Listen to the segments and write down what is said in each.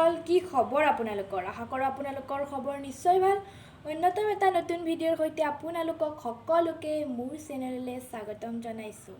বন্ধুসকল, কি খবৰ আপোনালোকৰ? আশা কৰোঁ আপোনালোকৰ খবৰ নিশ্চয় ভাল। অন্যতম এটা নতুন ভিডিঅ'ৰ সৈতে আপোনালোকক সকলোকে মোৰ চেনেললৈ স্বাগতম জনাইছোঁ।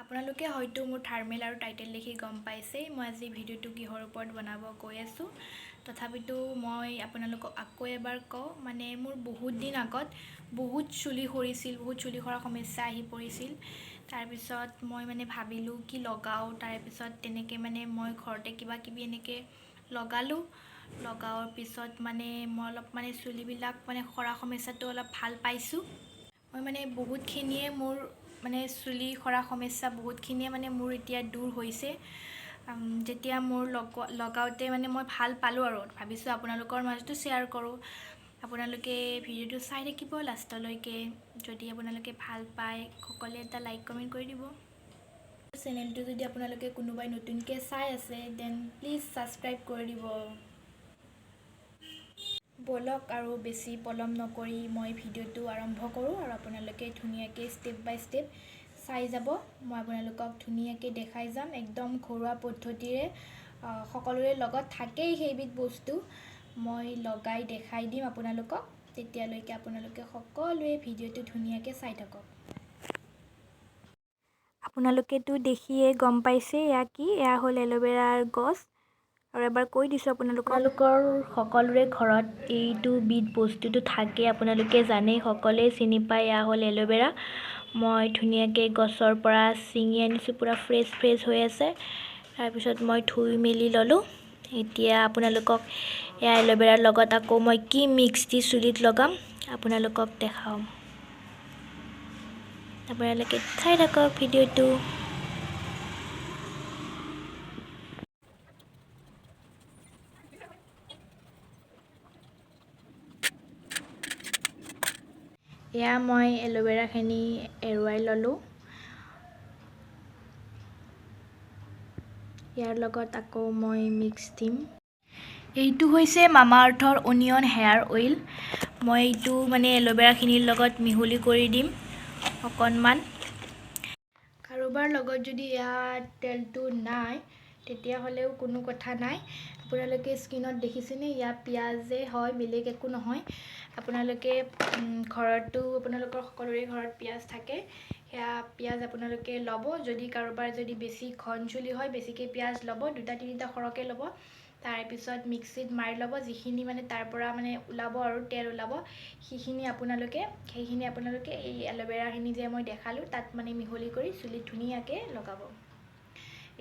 আপোনালোকে হয়তো মোৰ থাৰ্মেল আৰু টাইটেল দেখি গম পাইছেই মই আজি ভিডিঅ'টো কিহৰ ওপৰত বনাব গৈ আছোঁ। তথাপিতো মই আপোনালোকক আকৌ এবাৰ কওঁ, মানে মোৰ বহুত দিন আগত বহুত চুলি সৰিছিল, বহুত চুলি সৰা সমস্যা আহি পৰিছিল। তাৰপিছত মই মানে ভাবিলোঁ কি লগাওঁ। তাৰপিছত তেনেকৈ মানে মই ঘৰতে কিবা কিবি এনেকৈ লগালোঁ। লগাওৱাৰ পিছত মানে মই অলপ মানে চুলিবিলাক মানে সৰা সমস্যাটো অলপ ভাল পাইছোঁ। মই মানে বহুতখিনিয়ে মোৰ মানে চুলি সৰা সমস্যা বহুতখিনিয়ে মানে মোৰ এতিয়া দূৰ হৈছে। যেতিয়া মোৰ লগাওঁতে মানে মই ভাল পালোঁ আৰু ভাবিছোঁ আপোনালোকৰ মাজতো শ্বেয়াৰ কৰোঁ। আপোনালোকে ভিডিঅ'টো চাই থাকিব লাষ্টলৈকে। যদি আপোনালোকে ভাল পায় সকলোৱে এটা লাইক কমেণ্ট কৰি দিব। চেনেলটো যদি আপোনালোকে কোনোবাই নতুনকৈ চাই আছে then please subscribe কৰি দিব। ব'লক আৰু বেছি পলম নকৰি মই ভিডিঅ'টো আৰম্ভ কৰোঁ আৰু আপোনালোকে ধুনীয়াকৈ ষ্টেপ বাই ষ্টেপ চাই যাব। মই আপোনালোকক ধুনীয়াকৈ দেখাই যাম একদম ঘৰুৱা পদ্ধতিৰে। সকলোৰে লগত থাকেই সেইবিধ বস্তু, মই লগাই দেখাই দিম আপোনালোকক। তেতিয়ালৈকে আপোনালোকে সকলোৱে ভিডিঅ'টো ধুনীয়াকৈ চাই থাকক। আপোনালোকেতো দেখিয়ে গম পাইছে এয়া কি, এয়া হ'ল এল'ভেৰাৰ গছ। আৰু এবাৰ কৈ দিছোঁ আপোনালোকক, আপোনালোকৰ সকলোৰে ঘৰত এইটো বিধ বস্তুটো থাকে, আপোনালোকে জানেই, সকলোৱে চিনি পায়। এয়া হ'ল এল'ভেৰা। মই ধুনীয়াকৈ গছৰ পৰা ছিঙি আনিছোঁ, পূৰা ফ্ৰেছ ফ্ৰেছ হৈ আছে। তাৰপিছত মই ধুই মেলি ল'লোঁ। এতিয়া আপোনালোকক এয়া এল'ভেৰাৰ লগত আকৌ মই কি মিক্স দি চুলিত লগাম আপোনালোকক দেখাম। আপোনালোকে চাই থাকক ভিডিঅ'টো। এয়া মই এল'ভেৰাখিনি এৰুৱাই ল'লোঁ। ইয়াৰ লগত আকৌ মই মিক্স দিম। এইটো হৈছে মামা আৰ্থৰ অনিয়ন হেয়াৰ অইল। মই এইটো মানে এল'ভেৰাখিনিৰ লগত মিহলি কৰি দিম অকণমান। কাৰোবাৰ লগত যদি এয়া তেলটো নাই তেতিয়াহ'লেও কোনো কথা নাই। আপোনালোকে স্কিনত দেখিছেনে ইয়াত পিঁয়াজে হয়, বেলেগ একো নহয়। আপোনালোকে ঘৰতো আপোনালোকৰ সকলোৰে ঘৰত পিঁয়াজ থাকে, সেয়া পিঁয়াজ আপোনালোকে ল'ব। যদি কাৰোবাৰ যদি বেছি ঘন চুলি হয় বেছিকৈ পিঁয়াজ ল'ব, দুটা তিনিটা সৰহকৈ ল'ব। তাৰপিছত মিক্সিত মাৰি ল'ব, যিখিনি মানে তাৰ পৰা মানে ওলাব আৰু তেল ওলাব সেইখিনি আপোনালোকে এই এল'ভেৰাখিনি যে মই দেখালোঁ তাত মানে মিহলি কৰি চুলিত ধুনীয়াকৈ লগাব।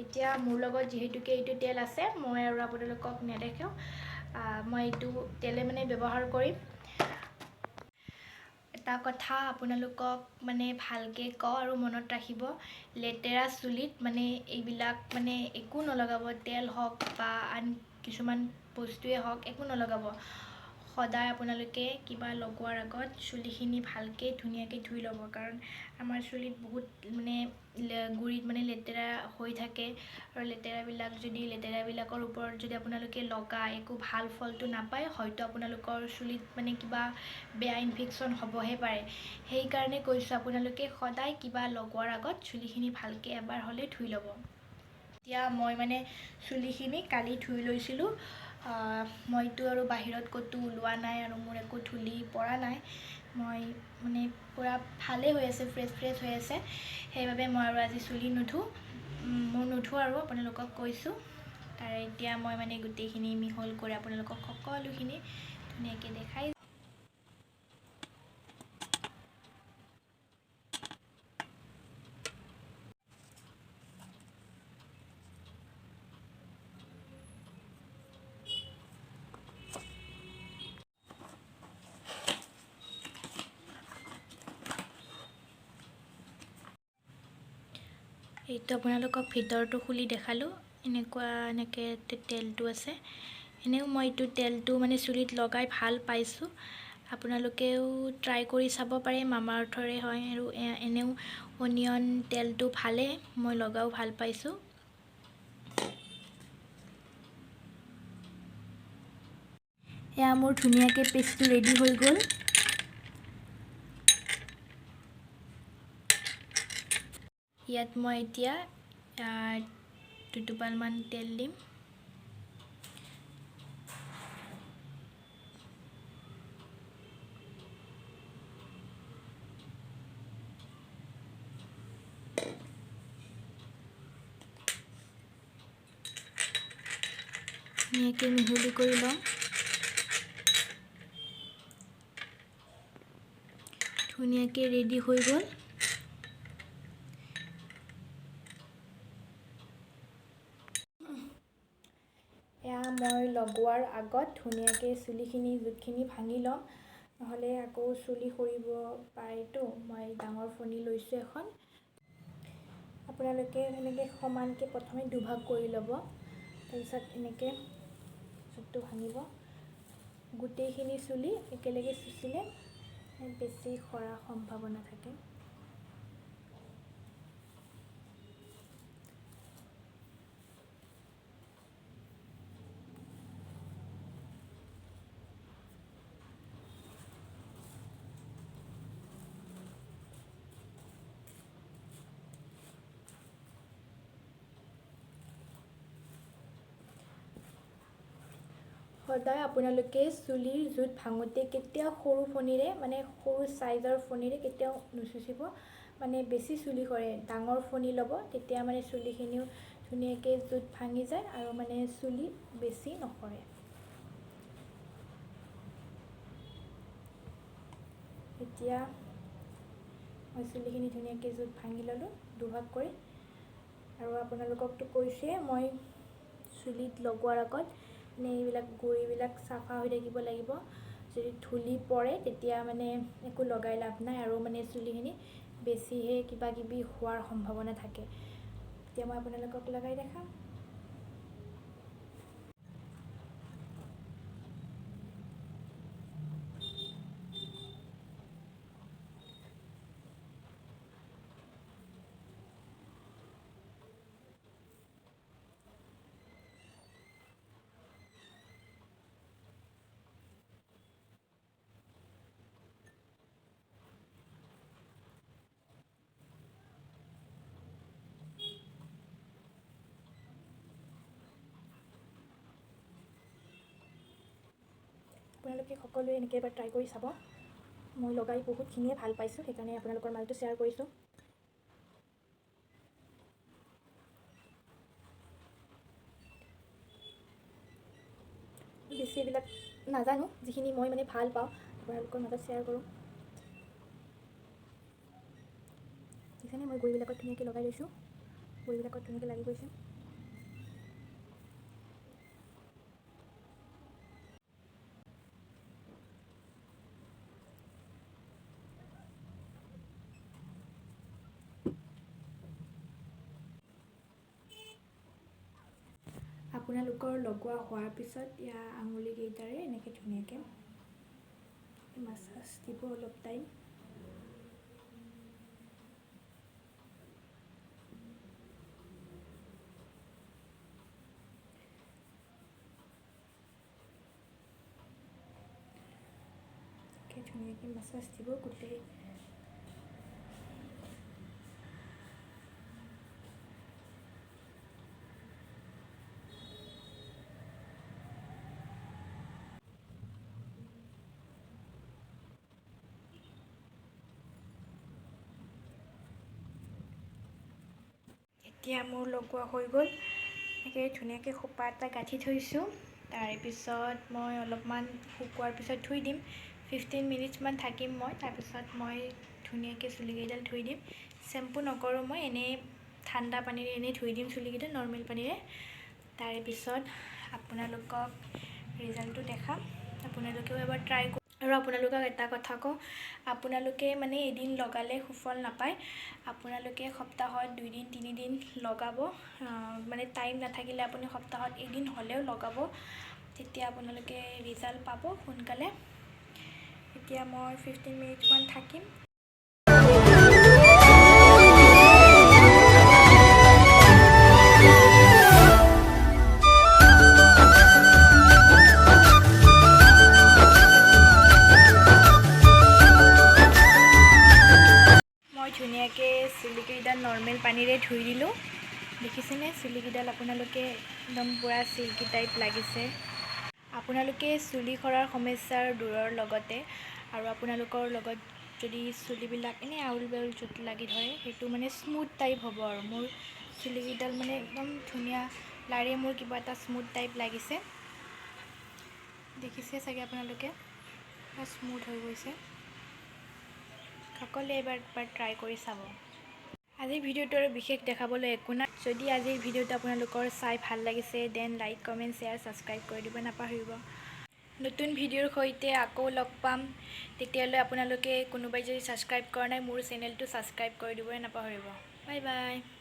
এতিয়া মোৰ লগত যিহেতুকে এইটো তেল আছে মই আৰু আপোনালোকক নেদেখাওঁ, মই এইটো তেলে মানে ব্যৱহাৰ কৰিম। এটা কথা আপোনালোকক মানে ভালকৈ কওঁ আৰু মনত ৰাখিব, লেতেৰা চুলিত মানে এইবিলাক মানে একো নলগাব, তেল হওক বা আন কিছুমান বস্তুৱে হওক একো নলগাব। সদায় আপোনালোকে কিবা লগোৱাৰ আগত চুলিখিনি ভালকৈ ধুনীয়াকৈ ধুই ল'ব, কাৰণ আমাৰ চুলিত বহুত মানে গুৰিত মানে লেতেৰা হৈ থাকে আৰু লেতেৰাবিলাকৰ ওপৰত যদি আপোনালোকে লগায় একো ভাল ফলটো নাপায়, হয়তো আপোনালোকৰ চুলিত মানে কিবা বেয়া ইনফেকশ্যন হ'বহে পাৰে। সেইকাৰণে কৈছোঁ আপোনালোকে সদায় কিবা লগোৱাৰ আগত চুলিখিনি ভালকৈ এবাৰ হ'লে ধুই ল'ব। এতিয়া মই মানে চুলিখিনি কালি ধুই লৈছিলোঁ। মইতো আৰু বাহিৰত ক'তো ওলোৱা নাই আৰু মোৰ একো ধূলি পৰা নাই, মই মানে পূৰা ভালেই হৈ আছে, ফ্ৰেছ ফ্ৰেছ হৈ আছে। সেইবাবে মই আৰু আজি চুলি নুধো, মোৰ নুধো আৰু আপোনালোকক কৈছোঁ। তাৰে এতিয়া মই মানে গোটেইখিনি মিহল কৰি আপোনালোকক সকলোখিনি ধুনীয়াকৈ দেখাই। এইটো আপোনালোকক ভিতৰটো খুলি দেখালোঁ, এনেকুৱা এনেকৈ তেলটো আছে। এনেও মই এইটো তেলটো মানে চুলিত লগাই ভাল পাইছোঁ, আপোনালোকেও ট্ৰাই কৰি চাব পাৰে, মামা আৰ্থৰে হয় আৰু এনেও অনিয়ন তেলটো ভালেই, মই লগাও ভাল পাইছোঁ। এয়া মোৰ ধুনীয়াকৈ পেষ্টটো ৰেডি হৈ গ'ল। ইয়াত মই এতিয়া দুটোপালমান তেল দিম। ধুনীয়াকৈ মিহলি কৰি ল'ম। ধুনীয়াকৈ ৰেডি হৈ গ'ল। এয়া মই লগোৱাৰ আগত ধুনীয়াকৈ চুলিখিনি জোঁটখিনি ভাঙি ল'ম, নহ'লে আকৌ চুলি সৰিব পাৰেতো। মই ডাঙৰ ফণি লৈছোঁ এখন। আপোনালোকে এনেকৈ সমানকৈ প্ৰথমে দুভাগ কৰি ল'ব, তাৰপিছত এনেকৈ জোঁটটো ভাঙিব। গোটেইখিনি চুলি একেলগে চুচিলে বেছি সৰাৰ সম্ভাৱনা থাকে। সদায় আপোনালোকে চুলিৰ জোঁট ভাঙোতে কেতিয়াও সৰু ফণিৰে, মানে সৰু চাইজৰ ফণিৰে কেতিয়াও নুচুচিব, মানে বেছি চুলি সৰে। ডাঙৰ ফণি ল'ব, তেতিয়া মানে চুলিখিনিও ধুনীয়াকৈ জোঁট ভাঙি যায় আৰু মানে চুলি বেছি নসৰে। এতিয়া মই চুলিখিনি ধুনীয়াকৈ জোঁট ভাঙি ল'লোঁ দুভাগ কৰি। আৰু আপোনালোককতো কৈছোঁৱে মই চুলিত লগোৱাৰ আগত মানে এইবিলাক গুৰিবিলাক চাফা হৈ থাকিব লাগিব। যদি ধূলি পৰে তেতিয়া মানে একো লগাই লাভ নাই আৰু মানে চুলিখিনি বেছিহে কিবা কিবি হোৱাৰ সম্ভাৱনা থাকে। এতিয়া মই আপোনালোকক লগাই দেখাম। আপোনালোকে সকলোৱে এনেকৈ এবাৰ ট্ৰাই কৰি চাব। মই লগাই বহুতখিনিয়ে ভাল পাইছোঁ, সেইকাৰণে আপোনালোকৰ মাজতো শ্বেয়াৰ কৰিছোঁ। বেছি এইবিলাক নাজানো, যিখিনি মই মানে ভাল পাওঁ আপোনালোকৰ মাজত শ্বেয়াৰ কৰোঁ। দেখিছেনে মই গুৰিবিলাকত ধুনীয়াকৈ লগাই লৈছোঁ, গুৰিবিলাকত ধুনীয়াকৈ লাগি গৈছে। আপোনালোকৰ লগোৱা হোৱাৰ পিছত ইয়াৰ আঙুলিকেইটাৰে এনেকৈ ধুনীয়াকৈ মাছাজ দিব অলপ টাইম। ধুনীয়াকৈ মাছাজ দিব গোটেই। এতিয়া মোৰ লগোৱা হৈ গ'ল। এনেকৈ ধুনীয়াকৈ খোপা এটা গাঁঠি থৈছোঁ। তাৰপিছত মই অলপমান শুকোৱাৰ পিছত ধুই দিম। 15 মিনিটছমান থাকিম মই। তাৰপিছত মই ধুনীয়াকৈ চুলিকেইডাল ধুই দিম। শ্বেম্পু নকৰোঁ মই, এনেই ঠাণ্ডা পানীৰে এনেই ধুই দিম চুলিকেইডাল, নৰ্মেল পানীৰে। তাৰেপিছত আপোনালোকক ৰিজাল্টটো দেখাম, আপোনালোকেও এবাৰ ট্ৰাই কৰক। আৰু আপোনালোকক এটা কথা কওঁ, আপোনালোকে মানে এদিন লগালে সুফল নাপায়। আপোনালোকে সপ্তাহত 2 দিন 3 দিন লগাব, মানে টাইম নাথাকিলে আপুনি সপ্তাহত এদিন হ'লেও লগাব, তেতিয়া আপোনালোকে ৰিজাল্ট পাব সোনকালে। এতিয়া মই 15 মিনিটমান থাকিম। মই ধুনীয়াকৈ চুলিকেইডাল নৰ্মেল পানীৰে ধুই দিলোঁ। দেখিছেনে চুলিকেইডাল আপোনালোকে একদম পূৰা চিল্কি টাইপ লাগিছে। আপোনালোকে চুলি সৰাৰ সমস্যাৰ দূৰৰ লগতে আৰু আপোনালোকৰ লগত যদি চুলিবিলাক এনেই আউল বাউল জোঁট লাগি ধৰে, সেইটো মানে স্মুথ টাইপ হ'ব। আৰু মোৰ চুলিকেইডাল মানে একদম ধুনীয়া লাৰে মোৰ কিবা এটা স্মুথ টাইপ লাগিছে। দেখিছে চাগে আপোনালোকে, স্মুথ হৈ গৈছে। সকলোৱে এবাৰ এবাৰ ট্ৰাই কৰি চাব। আজিৰ ভিডিঅ'টো আৰু বিশেষ দেখাবলৈ একো নাই। যদি আজিৰ ভিডিঅ'টো আপোনালোকৰ চাই ভাল লাগিছে, then like, comment, share, subscribe কৰি দিব নাপাহৰিব। নতুন ভিডিঅ'ৰ সৈতে আকৌ লগ পাম। তেতিয়ালৈ আপোনালোকে কোনোবাই যদি ছাবস্ক্ৰাইব কৰা নাই, মোৰ চেনেলটো ছাবস্ক্ৰাইব কৰি দিবই নাপাহৰিব। Bye bye.